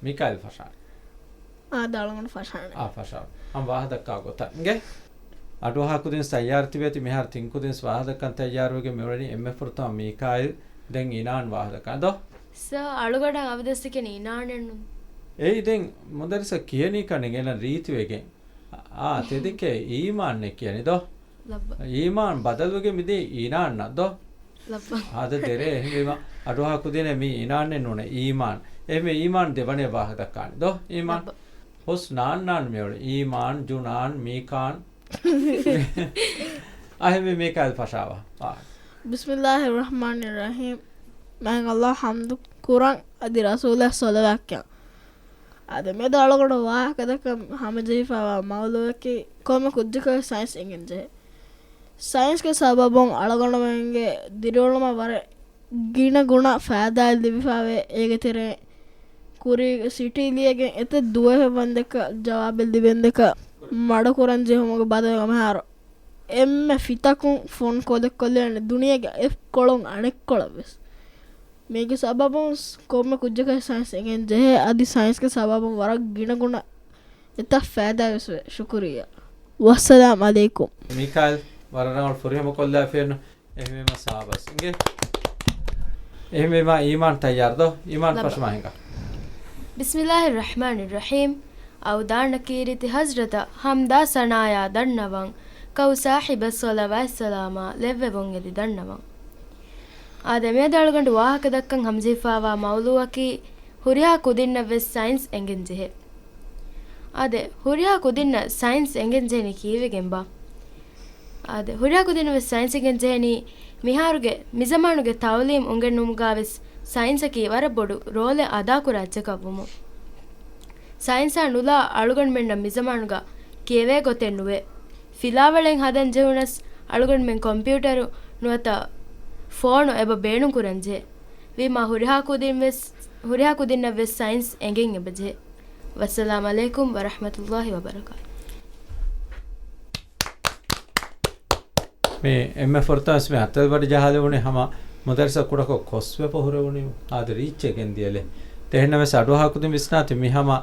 މިކާއިލް ފަށާނެ. އާ، ދާޅަމުން ފަށާނެ. އާ، ފަށާނެ. ހަމަ ވާހަކަ ދައްކާ ގޮތަށް. އިނގޭ؟ އަޑުއަހާ ކުދިން ތައްޔާރު ތިބޭތި މިހާރު ތިން ކުދިން ވާހަކަ ދައްކަން ތައްޔާރުވެގެން މިއުޅެނީ އެންމެ ފުރަތަމަ މީކާއިލް، ދެން އިނާން ވާހަކަ ދައްކާ. ދޯ؟ ސާ، އަޅުގަޑަށް އަބަދުވެސް ކިޔަނީ އީނާނެއްނު. އެއީ ދެން މުދައްރިސަށް ކިޔަނީ ކަންނޭނގެ އެނަ ރީތިވެގެން. އާ، ތެދެކޭ އީމާންނެއް ކިޔަނީ ދޯ. ލައްބަ. އީމާން ބަދަލުވެގެން މިދީ އީނާންނަށް ދޯ. ލައްބަ. އާދެ ދެރޭ އެހެންވީމަ އަޑުއަހާ ކުދިންނޭ މީ އީނާންނެއް ނޫނޭ އީމާން. އެހެންވެ އީމާން ދެވަނައަށް ވާހަކަ ދައްކާނެ ދޯ. އީމާން. ލައްބަ. ހުސް ނާންނާން މިއުޅެ. އީމާން، ޖުނާން، މީކާން. އަހެންވެ މީކާއިލް ފަށާވާ. އާ. ބިސްމިއްލާހިއްރަޙްމާނިއްރަޙީމް. މާތް އައްލާހަށް ޙަމްދު ކުރަން އަދި ރަސޫލާ ޞަލަވާތް ކިޔަން. އާދެ، މިއަދު އަޅުގަނޑު ވާހަކަ ދައްކަން ހަމަޖެހިފައިވާ މައުޟޫއަކީ ކޮންމެ ކުއްޖަކަށް ސައިންސް އެނގެން ޖެހޭ. ސައިންސްގެ ސަބަބުން އަޅުގަނޑުމެންގެ ދިރިއުޅުމަށް ވަރަށް ގިނަ ގުނަ ފައިދާއެއް ލިބިފައިވޭ. އޭގެ ތެރެއިން ކުރީގެ ސިޓީ ލިޔެގެން އެތައް ދުވަހެއް ވަންދެކަ ޖަވާބެއް ލިބެންދެކަ މަޑުކުރަން ޖެހުމުގެ ބަދަލުގަ މިހާރު އެންމެ ފިތަކުން ފޯން ކޯލެއް ކޮށްލެވޭނެ ދުނިޔޭގެ އެއްކޮޅުން އަނެއްކޮޅަށް ވެސް. މީގެ ސަބަބުން ކޮންމެ ކުއްޖަކަށް ސައިންސް އެނގެން ޖެހޭ، އަދި ސައިންސްގެ ސަބަބުން ވަރަށް ގިނަގުނަ އެތައް ފައިދާ ވެސް ވޭ. ޝުކުރިއްޔާ. ވައްސަލާމް އަލައިކުމް. މީކާއިލް، ވަރަށް ރަނގަޅު ފުރިހަމަ ކޮށްލާފިއެއްނު. އެހެންވީމަ ސާބަސް. އިނގޭ. އެހެންވީމަ އީމާން ތައްޔާރު ދޯ؟ އީމާން ލައްބަ. ފަށަމާ ހިނގާ. ބިސްމިއްލާހިއްރަޙްމާނިއްރަޙީމް. އައުދާނަކީ ރީތި ޙަޟްރަތަށް ޙަމްދާ ސަނާޔާ ދަންނަވަން، ކައު ސާހިބަށް ޞަލަވާތް ސަލާމާ ލެއްވެވުން އެދި ދަންނަވަން. އާދެ، މިއަދު އަޅުގަނޑު ވާހަކަ ދައްކަން ހަމަޖެހިފައިވާ މައުޟޫއަކީ ހުރިހާ ކުދިންނަށް ވެސް ސައިންސް އެނގެން ޖެހޭ. އާދެ، ހުރިހާ ކުދިންނަށް ސައިންސް އެނގެން ޖެހެނީ ކީއްވެގެންބާ؟ އާދެ، ހުރިހާ ކުދިންނަށް ވެސް ސައިންސް އެނގެން ޖެހެނީ މިހާރުގެ މިޒަމާނުގެ ތައުލީމް އުނގެނުމުގަ ވެސް ސައިންސަކީ ވަރަށް ބޮޑު ރޯލެއް އަދާކުރާ އެއްޗަކަށް ވުމުން. ސައިންސާ ނުލާ އަޅުގަނޑުމެންނަށް މިޒަމާނުގަ ކިޔެވޭ ގޮތެއް ނުވޭ. ފިލާވަޅެއް ހަދަން ޖެހުނަސް އަޅުގަނޑުމެން ކޮމްޕިއުޓަރު ނުވަތަ ފޯނު އެބަ ބޭނުން ކުރަން ޖެހޭ. ވީމާ ހުރިހާ ކުދިން ވެސް، ހުރިހާ ކުދިންނަށް ވެސް ސައިންސް އެނގެން އެބަ ޖެހޭ. ވައްސަލާމް އަލައިކުމް ވަރަޙްމަތުﷲި ވަބަރަކާތު. މި އެންމެ ފުރަތަމަ ވެސް މި އަތޮޅު ބަޑި ޖަހާލެވުނީ ހަމަ މުދައްރިސަށް ކުޑަކޮށް ކޮސްވެފަ ހުރެވުނީ އާދެ ރީއްޗެއް ގެންދިޔަލެ. އެހެންނަމަވެސް އަޑުއަހާ ކުދިން ވިސްނާތި މި ހަމަ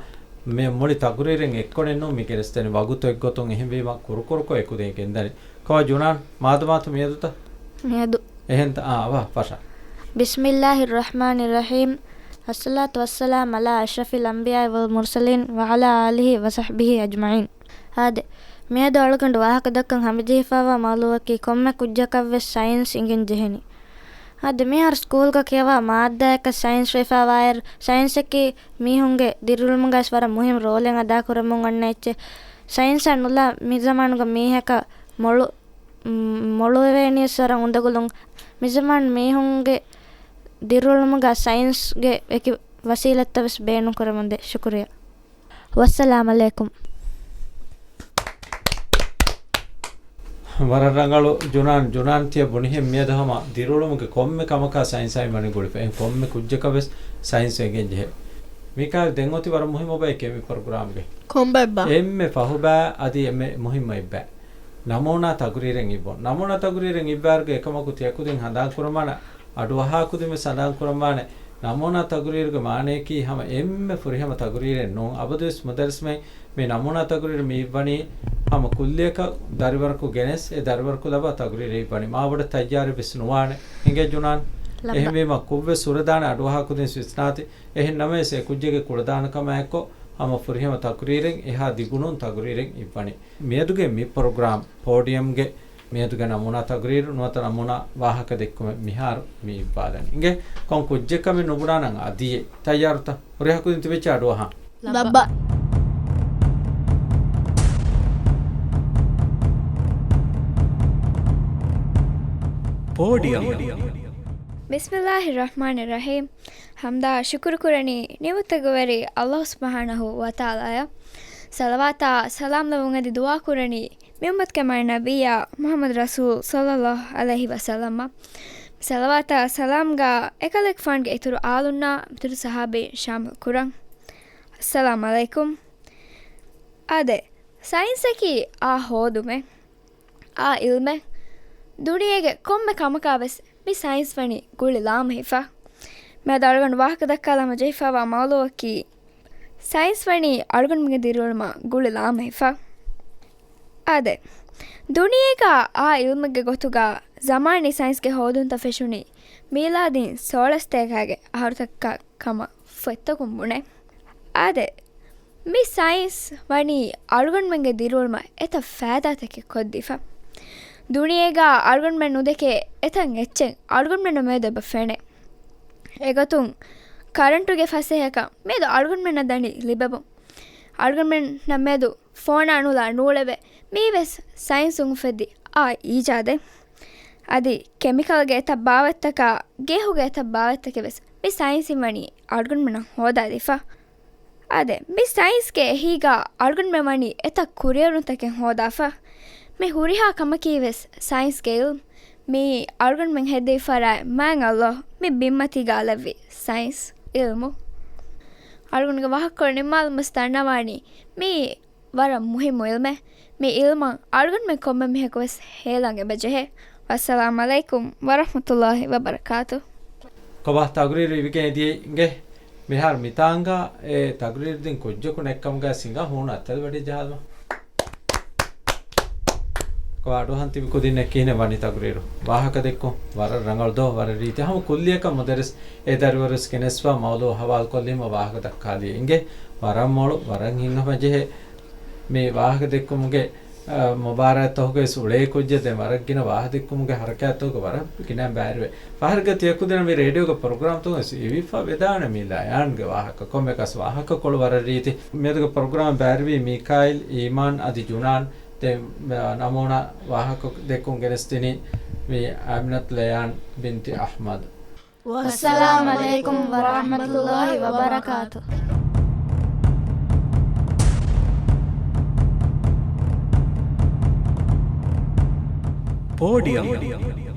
މި މުޅި ތަޤުރީރެއް އެއްކޮޅެއް ނޫން މި ގެނެސްދެނީ ވަގުތު އެއްގޮތުން އެހެންވީމަ ކުރުކުރުކޮށް އެކުދިން ގެންދަނީ. ކޮބާ ޖުނާން މާދަމާތު މިއަދުތަ؟ މިއަދު. އެހެންތަ؟ އާ، އަވަ، ފަށާ. بسم الله الرحمن الرحيم. الصلاة والسلام على أشرف الأنبياء والمرسلين وعلى آله وصحبه أجمعين. އާދެ، މިއަދު އަޅުގަނޑު ވާހަކަ ދައްކަން ހަމަޖެހިފައިވާ މައުޟޫއަކީ ކޮންމެ ކުއްޖަކަށްވެސް ސައިންސް އިނގެން ޖެހެނީ. އާދެ، މިހާރު ސްކޫލްގަ ކިޔަވާ މާއްދާއަކަށް ސައިންސް ވެފައިވާއިރު، ސައިންސަކީ މީހުންގެ ދިރިއުޅުމުގައިސް ވަރަށް މުހިންމު ރޯލެއް އަދާކުރަމުން އޮންނަ އެއްޗެއް. ސައިންސާ ނުލާ މި ޒަމާނުގަ މީހަކަށް މޮޅު، މް، މޮޅުވެވޭނީވެސް ވަރަށް އުނދަގުލުން. މިޒަމާން މީހުންގެ ދިރިއުޅުމުގަ ސައިންސްގެ އެކި ވަސީލަތްތައް ވެސް ބޭނުން ކުރަމުންދޭ. ޝުކުރިއްޔާ. ވައްސަލާމް އަލައިކުމް. ވަރަށް ރަނގަޅު ޖުނާން. ޖުނާން ތިޔަ ބުނިހެން މިއަދު ހަމަ ދިރިއުޅުމުގެ ކޮންމެ ކަމަކާ ސައިންސާ އިންވަނީ ގުޅިފަ. އެހެން ކޮންމެ ކުއްޖަކަށް ވެސް ސައިންސް އެނގެން ޖެހޭ. މީކާއިލް ދެން އޮތީ ވަރަށް މުހިއްމު ބައެއް މި ޕްރޮގްރާމްގެ. ކޮންބައެއްބާ؟ އެންމެ ފަހުބާ އަދި އެންމެ މުހިއްމު އެއްބާ. ނަމޫނާ ތަޤުރީރެއް އިއްވުން. ނަމޫނާ ތަޤުރީރެއް އިއްވާއިރުގަ އެކަމަކު ތިޔަ ކުދިން ހަނދާން ކުރަންވާނެ، އަޑުއަހާ ކުދިން ވެސް ހަނދާން ކުރަންވާނެ، ނަމޫނާ ތަޤުރީރުގެ މާނަޔަކީ ހަމަ އެންމެ ފުރިހަމަ ތަޤުރީރެއް ނޫން. އަބަދުވެސް މުދައްރިސްމެން މި ނަމޫނާ ތަޤުރީރު މި އިއްވަނީ ހަމަ ކުއްލިއަކަށް ދަރިވަރަކު ގެނެސް، އެ ދަރިވަރަކު ލައްވާ ތަޤުރީރެއް އިއްވަނީ. މާބޮޑަށް ތައްޔާރެއް ވެސް ނުވާނެ. އިނގޭ ޖުނާން؟ ލައްބަ. އެހެންވީމަ ކުށްވެސް ހުރެދާނެ އަޑުއަހާ ކުދިން ވިސްނާތި. އެހެން ނަމަވެސް އެ ކުއްޖެއްގެ ކުޅަދާނަކަމާއެއްކޮށް ހަމަ ފުރިހަމަ ތަޤުރީރެއް އެހާ ދިގުނޫން ތަޤުރީރެއް އިއްވަނީ. މިއަދުގެ މި ޕްރޮގްރާމް ޕޯޑިއަމްގެ މިއަދުގެ ނަމޫނާ ތަޤުރީރު ނުވަތަ ނަމޫނާ ވާހަކަ ދެއްކުމެއް މިހާރު މި އިއްވާލަނީ. އިނގޭ، ކޮން ކުއްޖެއްކަން މި ނުބުނާނަން އަދިއެއް. ތައްޔާރުތަ؟ ހުރިހާ ކުދިން ތިބެއްޗެ އަޑުއަހާ. ލައްބަ. ޕޯޑިއަމް. ބިސްމިއްލާހިއްރަޙްމާނިއްރަޙީމް. ޙަމްދާ ޝުކުރު ކުރަނީ ނިޢުމަތްތަކުގެ ވެރި ﷲ ސުބްޙާނަހޫ ވަތަޢާލާއަށް. ޞަލަވާތާ ސަލާމް ލެއްވުން އެދި ދުޢާ ކުރަނީ މި އުއްމަތުގެ މާތް ނަބިއްޔާ މުޙައްމަދު ރަސޫލް ޞައްލައްލާހު ޢަލައިހި ވަސައްލަމަށް. ޞަލަވާތާ ސަލާމްގާ އެކަލޭގެފާނުގެ އިތުރު އާލުންނާ މިތުރު ޞަޙާބީން ޝާމިލް ކުރަން. އައްސަލާމް ޢަލައިކުމް. އާދެ، ސައިންސަކީ އާ ހޯދުމެއް، އާ ޢިލްމެއް، ދުނިޔޭގެ ކޮންމެ ކަމަކާ ވެސް މި ސައިންސް ވަނީ ގުޅި ލާމެހިފަ. މިއަދު އަޅުގަނޑު ވާހަކަ ދައްކާލަން ޖެހިފައިވާ މައުޟޫއަކީ، ސައިންސް ވަނީ އަޅުގަނޑުމެންގެ ދިރިއުޅުމާ ގުޅި ލާމެހިފަ. އާދެ، ދުނިޔޭގަ އާ ޢިލްމެއްގެ ގޮތުގަ ޒަމާނީ ސައިންސްގެ ހޯދުންތައް ފެށުނީ މީލާދީން ސޯޅަސްތޭކައިގެ އަހަރުތަކަކާ ކަމަށް ފޮތްތަކުން ބުނޭ. އާދެ، މި ސައިންސް ވަނީ އަޅުގަނޑުމެންގެ ދިރިއުޅުމަށް އެތައް ފައިދާތަކެއް ކޮށްދީފަ. ދުނިޔޭގަ އަޅުގަނޑުމެން ނުދެކޭ އެތައް އެއްޗެއް އަޅުގަނޑުމެންނަށް މިއަދު އެބަ ފެނޭ. އެގޮތުން ކަރަންޓުގެ ފަސޭހަކަން މިއަދު އަޅުގަނޑުމެންނަށް ދަނީ ލިބެވުން. އަޅުގަނޑުމެންނަށް މިއަދު ފޯނާ ނުލާ ނޫޅެވޭ. މީވެސް ސައިންސުން އުފެއްދި އާ އީޖާދެއް. އަދި ކެމިކަލްގެ އެތައް ބާވަތްތަކާ، ގޭހުގެ އެތައް ބާވަތްތަކެއް ވެސް މި ސައިންސިން ވަނީ އަޅުގަނޑުމެންނަށް ހޯދާދީފަ. އާދެ، މި ސައިންސްގެ އެހީގަ އަޅުގަނޑުމެން ވަނީ އެތައް ކުރިއެރުންތަކެއް ހޯދާފަ. މި ހުރިހާ ކަމަކީ ވެސް ސައިންސްގެ އިލްމު. މިއީ އަޅުގަނޑުމެން ހެއްދެވި ފަރާތް މާތް ﷲ މި ބިންމަތީގަ އަލައްވި ސައިންސް އިލްމު. އަޅުގަނޑުގެ ވާހަކަކޮޅު ނިންމާލުމަސް ދަންނަވާނީ މިއީ ވަރަށް މުހިއްމު އިލްމެއް. މި އިލްމަށް އަޅުގަނޑުމެން ކޮންމެ މީހަކު ވެސް ހޭލަން އެބަޖެހޭ. ވައްސަލާމް ޢަލައިކުމް ވަރަޙްމަތުﷲ ވަބަރަކާތު. ކޮބާ ތަގުރީރު އިވިގެން އެދިޔައީ އިނގޭ؟ މިހާރު މިތާނގަ އެ ތަގުރީރު ދިން ކުއްޖަކު ނެއްކަމުގަ ސިނގާ ހޫނު އަތްތަލު ވަޑި ޖަހާލަމާ. ކޮބާ އަޑުއަހަން ތިބި ކުދިންނެއް ކިހިނެއް ވަނީ ތަގުރީރު؟ ވާހަކަ ދެއްކުން ވަރަށް ރަނގަޅު ދޯ، ވަރަށް ރީތި. ހަމަ ކުއްލިއަކަށް މުދައްރިސް އެ ދަރިވަރުވެސް ގެނެސްފަ މައުޟޫޢު ހަވާލުކޮށްލީމަ ވާހަކަ ދައްކާލީ އިނގޭ. ވަރަށް މޮޅު، ވަރަށް ހިތްހަމަޖެހޭ. މި ވާހަކަ ދެއްކުމުގެ، އަ، މުބާރާތްތަކުގައި ވެސް އުޅޭ ކުއްޖެއް ދެން ވަރަށް ގިނަ ވާހަކަ ދެއްކުމުގެ ހަރަކާތްތަކުގަ ވަރަށް ގިނަ ބައިވެރިވޭ. ފަހަރެއްގަ ތިޔަ ކުދިންނަށް މި ރޭޑިއޯގެ ޕްރޮގްރާމްތަކުން ވެސް އިވިފަ ވެދާނެ މި ލަޔާންގެ ވާހަކަ. ކޮންމެއަކަސް ވާހަކަކޮޅު ވަރަށް ރީތި. މިއަދުގެ ޕްރޮގްރާމް ބައިވެރިވީ މީކާއިލް، އީމާން އަދި ޖުނާން. ދެން، އަ، ނަމޫނާ ވާހަކަ ދެއްކުން ގެނެސްދިނީ މި އާމިނަތު ލަޔާން ބިންތި އަޙްމަދު. ވައްސަލާމް ޢަލައިކުމް ވަރަޙްމަތުﷲ ވަބަރަކާތު. ޕޯޑިއަމް.